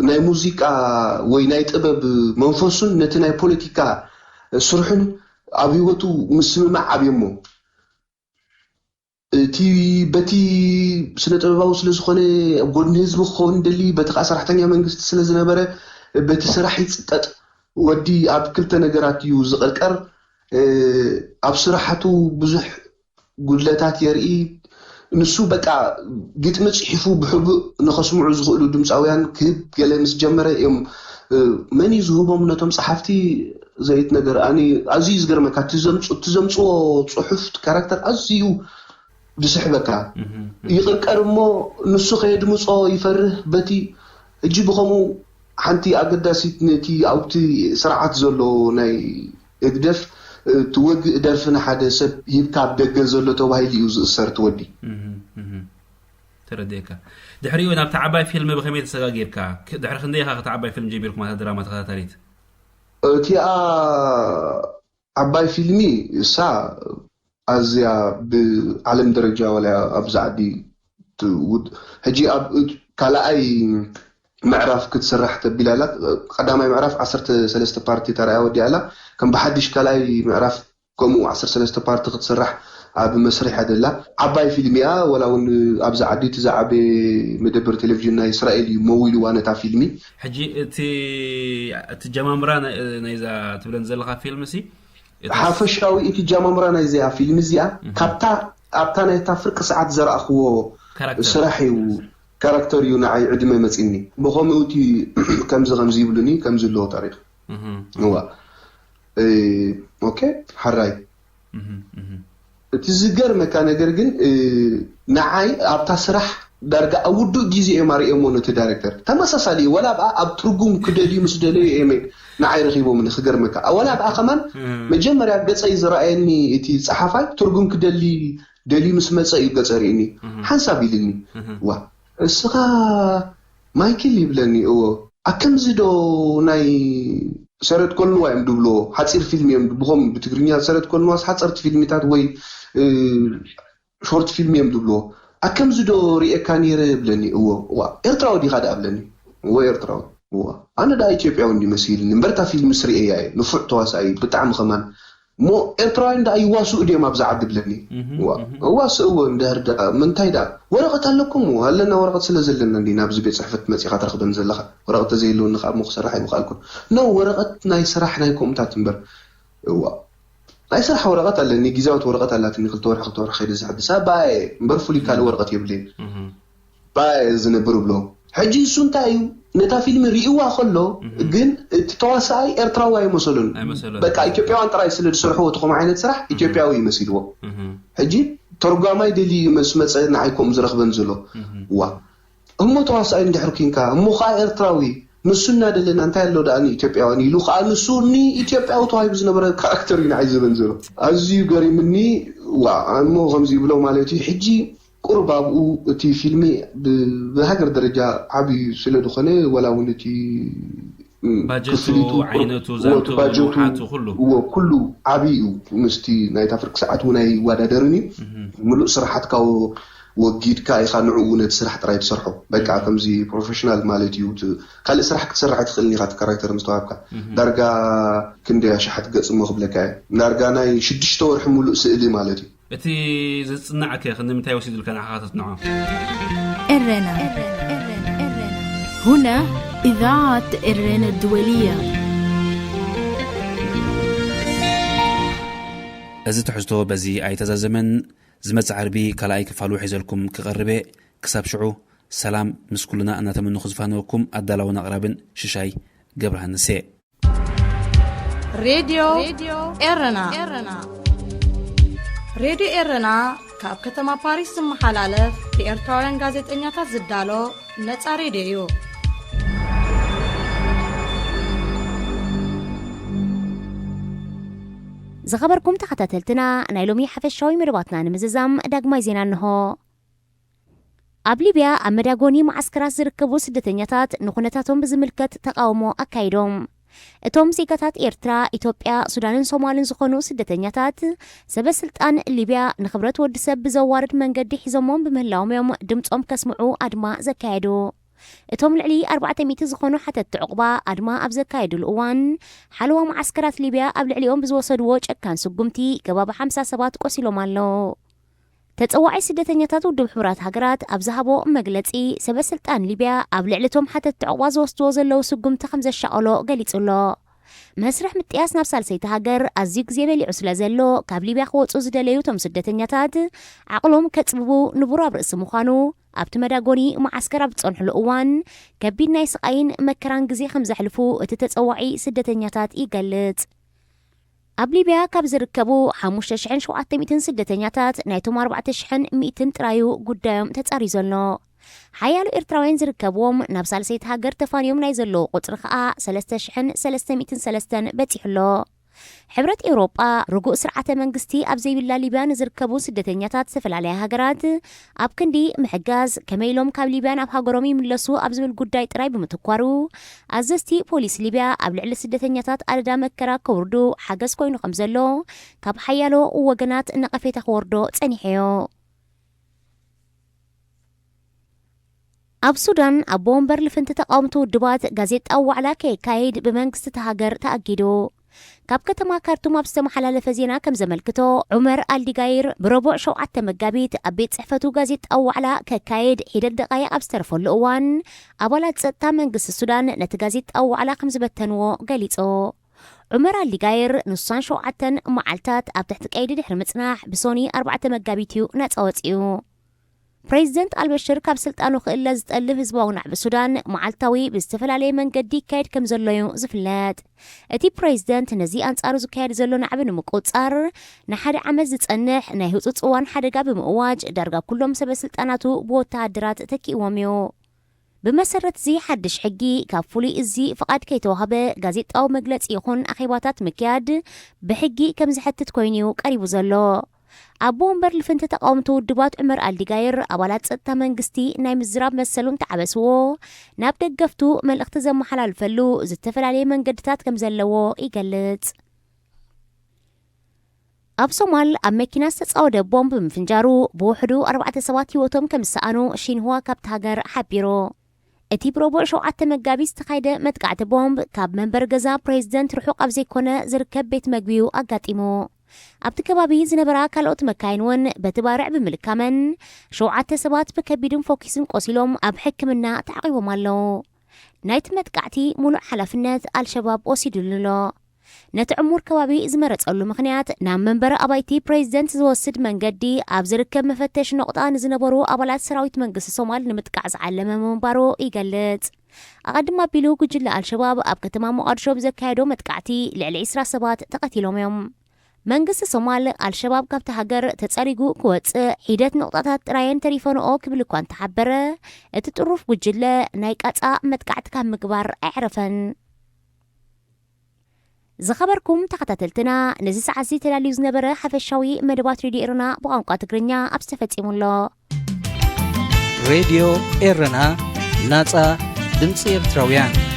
ናይ ሙዚቃ ወይ ናይ ጥበብ መንፈሱን ነቲ ናይ ፖለቲካ ስርሑን ኣብ ህይወቱ ምስምማዕ ኣብየሞ። እቲ በቲ ስነ ጥበባዊ ስለ ዝኾነ፣ ኣብ ጎድኒ ህዝቢ ክኸውን ደሊ፣ በቲ ከዓ ሰራሕተኛ መንግስቲ ስለ ዝነበረ፣ በቲ ስራሕ ይፅጠጥ። ወዲ ኣብ ክልተ ነገራት እዩ ዝቕርቀር። ኣብ ስራሕቱ ብዙሕ ጉድለታት የርኢ። ንሱ በቃ ግጥሚ ፅሒፉ ብሕቡእ ንኸስምዑ ዝኽእሉ ድምፃውያን ክህብ ገለ ምስ ጀመረ እዮም። መን እዩ ዝህቦም ነቶም ፀሓፍቲ? ዘይት ነገር ኣኒ ኣዝዩ ዝገርመካ፣ እቲ ዘምፅዎ ፅሑፍ ካራክተር ኣዝዩ ዝስሕበካ። ይቕርቀር እሞ ንሱ ከየድምፆ ይፈርህ። በቲ እጂ ብኸምኡ ሓንቲ ኣገዳሲት ነቲ ኣብቲ ስርዓት ዘሎ ናይ ህግደፍ ትወግእ ደርፊ ንሓደ ሰብ ሂብካ ኣብ ደገ ዘሎ ተባሂሉ እዩ ዝእሰር ትወዲ። ተረዲእካ። ድሕሪኡ ናብቲ ዓባይ ፊልም ብኸመይ ተሰጋጊርካ? ድሕሪ ክንደይ ኢኻ እቲ ዓባይ ፊልም ጀሚርኩም ኣታ ድራማ ተኸታታሊት? እቲኣ ዓባይ ፊልሚ እሳ ኣዝያ ብዓለም ደረጃ ዋላ ኣብዚ ዓዲ ሕጂ ኣብ ካልኣይ ምዕራፍ ክትስራሕ ተቢላ ኣላ። ቀዳማይ ምዕራፍ ዓሰርተ ሰለስተ ፓርቲ ተራእያ ወዲኣ ኣላ። ከም ብሓድሽ ካልኣይ ምዕራፍ ከምኡ ዓሰርተ ሰለስተ ፓርቲ ክትስራሕ ኣብ መስርሕ ኣደላ። ዓባይ ፊልም እያ። ወላ እውን ኣብዚ ዓዲ እቲ ዝዓበየ መደበር ቴሌቪዥን ናይ እስራኤል እዩ መዊልዋ ነታ ፊልሚ። ሕጂ እቲ እቲ ጀማምራ ናይዛ ትብለን ዘለካ ፊልም ሲ ሓፈሻዊ እቲ ጀማምራ ናይዚኣ ፊልም እዚኣ ካብታ ኣብታ ናይታ ፍርቂ ሰዓት ዘረኣኽዎ ስራሕ እዩ። ካራክተር እዩ ንዓይ ዕድመ መፂኒ። ብኸምኡ እቲ ከምዚ ከምዚ ይብሉኒ ከምዚ ኣለዎ ታሪክ እዋ ኦኬ ሓራይ እቲ ዝገርመካ ነገር ግን ንዓይ ኣብታ ስራሕ ዳርጋ ኣብ ውዱእ ግዜ እዮም ኣርእዮሞ ነቲ ዳይረክተር። ተመሳሳሊ እዩ። ወላ ብኣ ኣብ ትርጉም ክደልዩ ምስ ደለዩ እዮም ንዓይ ረኺቦምኒ። ክገርመካ ወላ ብኣ ከማን መጀመርያ ገፀይ ዝረኣየኒ እቲ ፀሓፋይ ትርጉም ክደሊ ደልዩ ምስ መፀ እዩ ገፀ ርእኒ ሓንሳብ ኢልኒ። ዋ እስኻ ማይክል ይብለኒ። እዎ ኣከምዚ ዶ ናይ ሰረት ኮልንዋ እዮም ድብልዎ። ሓፂር ፊልም እዮም ብኸም ብትግርኛ ሰረት ኮልንዋስ ሓፀርቲ ፊልሚታት ወይ ሾርት ፊልም እዮም ድብልዎ። ኣከምዚ ዶ ርእየካ ነይረ ይብለኒ። እዎ ዋ ኤርትራዊ ዲኻ ደኣ ብለኒ። እዎ ኤርትራዊ። እዋ ኣነ ደኣ ኢትዮጵያዊ እንዲ መሲልኒ እምበር እታ ፊልምስ ርእየያ እየ። ንፉዕ ተዋሳኢ ብጣዕሚ ከማን እሞ ኤርትራውያን ደኣ ይዋስኡ ድዮም ኣብዛ ዓዲ ብለኒ። እዋ እዋስእዎ እንድሕር ደኣ ምንታይ ደኣ ወረቐት ኣለኩም ኣለና ወረቐት ስለ ዘለና እንዲ ናብዚ ቤት ፅሕፈት መፂኻ ትረኽበን ዘለኻ። ወረቐት ተዘይህልወኒ ከዓ እሞ ክሰርሕ ኣይምኽኣልኩን። ኖ ወረቐት ናይ ስራሕ ናይ ከምኡታት እምበር። እዋ ናይ ስራሕ ወረቐት ኣለኒ ግዜያዊት ወረቐት ኣላትኒ ክልተ ወርሒ ክልተ ወርሒ ከይደ ዘሕድሳ ባየ እምበር ፍሉይ ካልእ ወረቐት የብለይን። ባየ ዝነብር ብሎ ሕጂ እሱ እንታይ እዩ ነታ ፊልም ሪእዋ ከሎ ግን እቲ ተዋሳኣይ ኤርትራዊ ኣይመሰሉን። በቃ ኢትዮጵያውያን ጥራይ ስለ ዝሰርሕዎ እቲ ከምኡ ዓይነት ስራሕ ኢትዮጵያዊ እዩ መሲልዎ። ሕጂ ተርጓማይ ደልዩ እዩ ምስ መፀ ንዓይ ከምኡ ዝረኽበን ዘሎ። ዋ እሞ ተዋሳኣይ እንድሕር ኩንካ እሞ ከዓ ኤርትራዊ ንሱ እናደለና እንታይ ኣሎ ደኣ ንኢትዮጵያውያን ኢሉ ከዓ ንሱ ንኢትዮጵያዊ ተዋሂቡ ዝነበረ ካራክተር እዩ ንዓይ ዝብል ዘሎ። ኣዝዩ ገሪምኒ። ዋ እሞ ከምዚ ይብሎ ማለት እዩ ሕጂ ቁሩብ ኣብኡ እቲ ፊልሚ ብሃገር ደረጃ ዓብዩ ስለ ዝኾነ ወላ እውን እቲ ባጀቱ ዓይነቱ ዛንቱ ንውሓቱ ኩሉ እዎ ኩሉ ዓብይ እዩ። ምስቲ ናይታ ፍርቂ ሰዓት እውን ኣይዋዳደርን እዩ። ምሉእ ስራሓትካ ወጊድካ ኢኻ ንዕኡ ነቲ ስራሕ ጥራይ ትሰርሖ። በቃ ከምዚ ፕሮፌሽናል ማለት እዩ። ካልእ ስራሕ ክትሰርሕ ኣይትኽእልን ኢኻ እቲ ካራክተር ምስ ተዋህብካ። ዳርጋ ክንደይ ኣሽሓት ገጽ እሞ ክብለካ እየ። ዳርጋ ናይ ሽዱሽተ ወርሒ ሙሉእ ስእሊ ማለት እዩ። እቲ ዝጽናዕከ ክንምንታይ ወሲዱልካ ንዓኻ ተጽንዖ? ኤረና هنا إذاعة إرن الدولية. እዚ ትሕዝቶ በዚ ኣይተዛዘመን። ዝመጽእ ዓርቢ ካልኣይ ክፋሉ ሒዘልኩም ክቐርብ እየ። ክሳብ ሽዑ ሰላም ምስ ኩልና እናተመነኹ ዝፋነወኩም ኣዳላውን ኣቕራብን ሽሻይ ገብረሃንስ እየ። ሬድዮ ኤረና። ሬድዮ ኤረና ካብ ከተማ ፓሪስ ዝመሓላለፍ ብኤርትራውያን ጋዜጠኛታት ዝዳሎ ነጻ ሬድዮ እዩ። ዝኸበርኩም ተኸታተልትና፣ ናይ ሎሚ ሓፈሻዊ መደባትና ንምዝዛም ዳግማይ ዜና እንሆ። ኣብ ሊብያ ኣብ መዳጎኒ መዓስከራት ዝርከቡ ስደተኛታት ንኹነታቶም ብዝምልከት ተቓውሞ ኣካይዶም። እቶም ዜጋታት ኤርትራ፣ ኢትዮጵያ፣ ሱዳንን ሶማልን ዝኾኑ ስደተኛታት፣ ሰበ ስልጣን ሊብያ ንኽብረት ወዲ ሰብ ብዘዋርድ መንገዲ ሒዞሞም ብምህላዎም እዮም ድምጾም ከስምዑ ኣድማ ዘካየዱ። እቶም ልዕሊ ኣርባዕተ ሚእቲ ዝኾኑ ሓተትቲ ዕቑባ ኣድማ ኣብ ዘካየዱሉ እዋን፣ ሓለዋ መዓስከራት ሊብያ ኣብ ልዕሊኦም ብዝወሰድዎ ጨካን ስጉምቲ ከባቢ ሓምሳ ሰባት ቆሲሎም ኣለዉ። ተጸዋዒ ስደተኛታት ውድብ ሕቡራት ሃገራት ኣብ ዝሃቦ መግለጺ፣ ሰበ ስልጣን ሊብያ ኣብ ልዕሊ እቶም ሓተትቲ ዕቑባ ዝወስድዎ ዘለዉ ስጉምቲ ከም ዘሻቐሎ ገሊጹ ኣሎ። መስርሕ ምጥያስ ናብ ሳልሰይቲ ሃገር ኣዝዩ ግዜ በሊዑ ስለ ዘሎ፣ ካብ ሊብያ ክወጹ ዝደለዩ እቶም ስደተኛታት ዓቕሎም ከጽብቡ ንቡር ኣብ ርእሲ ምዃኑ፣ ኣብቲ መዳጎኒ መዓስከር ኣብ ዝጸንሕሉ እዋን፣ ከቢድ ናይ ስቓይን መከራን ግዜ ከም ዘሕልፉ እቲ ተጸዋዒ ስደተኛታት ይገልጽ። ኣብ ሊብያ ካብ ዝርከቡ ሓሙሽተ ሽሕን ሸውዓተ ሚእትን ስደተኛታት፣ ናይቶም ኣርባዕተ ሽሕን ሚእትን ጥራዩ ጉዳዮም ተጻርዩ ዘሎ። ሓያሎ ኤርትራውያን ዝርከብዎም፣ ናብ ሳልሰይቲ ሃገር ተፋንዮም ናይ ዘለዉ ቁጽሪ ከኣ ሰለስተ ሽሕን ሰለስተ ሚእትን ሰለስተን በጺሑ ኣሎ። ሕብረት ኤውሮጳ፣ ርጉእ ስርዓተ መንግስቲ ኣብ ዘይብላ ሊብያ ንዝርከቡ ስደተኛታት ዝተፈላለያ ሃገራት ኣብ ክንዲ ምሕጋዝ፣ ከመይ ኢሎም ካብ ሊብያ ናብ ሃገሮም ይምለሱ ኣብ ዝብል ጉዳይ ጥራይ ብምትኳሩ፣ ኣዘዝቲ ፖሊስ ሊብያ ኣብ ልዕሊ ስደተኛታት ኣደዳ መከራ ከውርዱ ሓገዝ ኮይኑ ከም ዘሎ ካብ ሓያሎ ወገናት ነቐፌታ ክወርዶ ጸኒሑ እዩ። ኣብ ሱዳን፣ ኣቦ ወንበር ልፍንቲ ተቓወምቲ ውድባት ጋዜጣዊ ዋዕላ ከየካይድ ብመንግስቲ እታ ሃገር ተኣጊዱ። ካብ ከተማ ካርቱም ኣብ ዝተመሓላለፈ ዜና ከም ዘመልክቶ፣ ዑመር ኣልዲጋይር ብረቡዕ ሸውዓተ መጋቢት ኣብ ቤት ጽሕፈቱ ጋዜጣዊ ዋዕላ ከካይድ ሒደት ደቓይቕ ኣብ ዝተረፈሉ እዋን፣ ኣባላት ጸጥታ መንግስቲ ሱዳን ነቲ ጋዜጣዊ ዋዕላ ከም ዝበተንዎ ገሊጹ። ዑመር ኣልዲጋይር ንሳን ሸውዓተን መዓልታት ኣብ ትሕቲ ቀይዲ ድሕሪ ምጽናሕ፣ ብሶኒ ኣርባዕተ መጋቢት እዩ ነጻ ወጺኡ። ፕሬዚደንት ኣልበሽር ካብ ስልጣኑ ክእለ ዝጠልብ ህዝባዊ ናዕቢ ሱዳን፣ መዓልታዊ ብዝተፈላለየ መንገዲ ይካየድ ከም ዘሎ እዩ ዝፍለጥ። እቲ ፕሬዚደንት ነዚ ኣንጻሩ ዝካየድ ዘሎ ናዕቢ ንምቁጽጻር፣ ንሓደ ዓመት ዝጸንሕ ናይ ህጹጽ እዋን ሓደጋ ብምእዋጅ፣ ዳርጋ ኩሎም ሰበ ስልጣናቱ ብወተሃደራት ተኪእዎም እዩ። ብመሰረት እዚ ሓድሽ ሕጊ፣ ካብ ፍሉይ እዚ ፍቓድ ከይተዋህበ ጋዜጣዊ መግለጺ ይኹን ኣኼባታት ምክያድ ብሕጊ ከም ዝሕትት ኮይኑ እዩ ቀሪቡ ዘሎ። ኣቦ ወንበር ልፍንቲ ተቓወምቲ ውድባት ዑመር ኣልዲጋይር፣ ኣባላት ጸጥታ መንግስቲ ናይ ምዝራብ መሰሉ እንተዓበስዎ፣ ናብ ደገፍቱ መልእኽቲ ዘመሓላልፈሉ ዝተፈላለየ መንገድታት ከም ዘለዎ ይገልጽ። ኣብ ሶማል ኣብ መኪና ዝተጻወደ ቦምብ ብምፍንጃሩ ብውሕዱ ኣርባዕተ ሰባት ህይወቶም ከም ዝሰኣኑ ሺንሁዋ ካብቲ ሃገር ሓቢሩ። እቲ ብረቡዕ ሸውዓተ መጋቢት ዝተኻየደ መጥቃዕቲ ቦምብ ካብ መንበሪ ገዛ ፕሬዚደንት ርሑቕ ኣብ ዘይኮነ ዝርከብ ቤት መግቢ እዩ ኣጋጢሙ። ኣብቲ ከባቢ ዝነበራ ካልኦት መካይን እውን በቲ ባርዕ ብምልካመን ሸውዓተ ሰባት ብከቢድን ፎኪስን ቆሲሎም ኣብ ሕክምና ተዓቒቦም ኣለዉ። ናይቲ መጥቃዕቲ ሙሉእ ሓላፍነት ኣልሸባብ ወሲዱሉ ኣሎ። ነቲ ዕሙር ከባቢ ዝመረጸሉ ምኽንያት፣ ናብ መንበሪ ኣባይቲ ፕሬዚደንት ዝወስድ መንገዲ ኣብ ዝርከብ መፈተሺ ነቑጣ ንዝነበሩ ኣባላት ሰራዊት መንግስቲ ሶማል ንምጥቃዕ ዝዓለመ ምንባሩ ይገልጽ። ኣቐድም ኣቢሉ ጉጅለ ኣልሸባብ ኣብ ከተማ ሞቓድሾ ብዘካየዶ መጥቃዕቲ ልዕሊ ዕስራ ሰባት ተቐቲሎም እዮም። መንግስቲ ሶማል፣ ኣልሸባብ ካብቲ ሃገር ተጸሪጉ ክወጽእ ሒደት ነቑጣታት ጥራየን ተሪፈንኦ ክብል እኳ እንተሓበረ፣ እቲ ጥሩፍ ጉጅለ ናይ ቃጻ መጥቃዕቲ ካብ ምግባር ኣየዕረፈን። ዝኸበርኩም ተኸታተልትና፣ ነዚ ሰዓት እዚ ተዳልዩ ዝነበረ ሓፈሻዊ መደባት ሬድዮ ኤረና ብቋንቋ ትግርኛ ኣብዚ ተፈጺሙ ኣሎ። ሬድዮ ኤረና፣ ናጻ ድምጺ ኤርትራውያን።